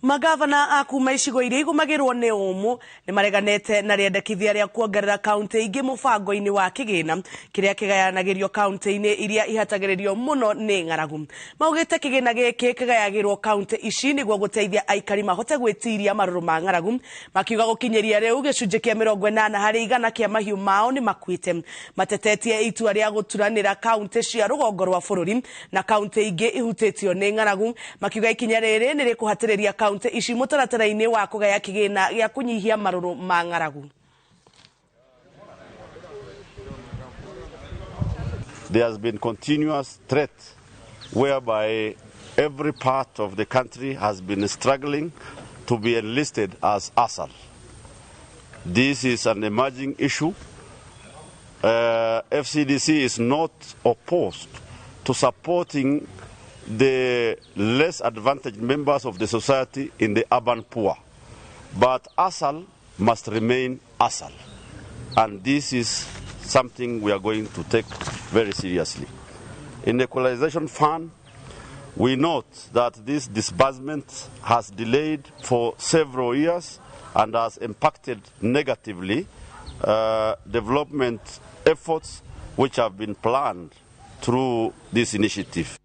Magavana a kuma icigo iria igũmagĩrwo nĩ ũmũ nĩ mareganĩte na rĩendekithia rĩa kuongerera kaunti ingĩ mũbango-inĩ wa kĩgĩna kĩrĩa kĩgayanagĩrio kaunti-inĩ iria ihatagĩrĩrio mũno nĩ ng'aragu. Maugĩte kĩgĩna gĩkĩ kĩgayagĩrwo kaunti ici nĩguo gũteithia aikari mahote gwĩtiria marũrũ ma ng'aragu, makiuga gũkinyĩria rĩu gĩcunjĩ kĩa 80% kĩa mahiũ mao nĩ makuĩte. Matetetie itua rĩa gũturanĩra kaunti cia rũgongo rwa bũrũri na kaunti ingĩ ihutĩtio nĩ ng'aragu, makiuga ikinya rĩrĩ nĩ rĩkũhatĩrĩria kaunti ici mũtaratara-inĩ wa kũgaya kĩgĩna gĩa kũnyihia marũrũ ma ng'aragu. There has been continuous threat whereby every part of the country has been struggling to be enlisted as ASAL. This is an emerging issue. FCDC is not opposed to supporting the less advantaged members of the society in the urban poor. But ASAL must remain ASAL. And this is something we are going to take very seriously. In the Equalization Fund, we note that this disbursement has delayed for several years and has impacted negatively development efforts which have been planned through this initiative.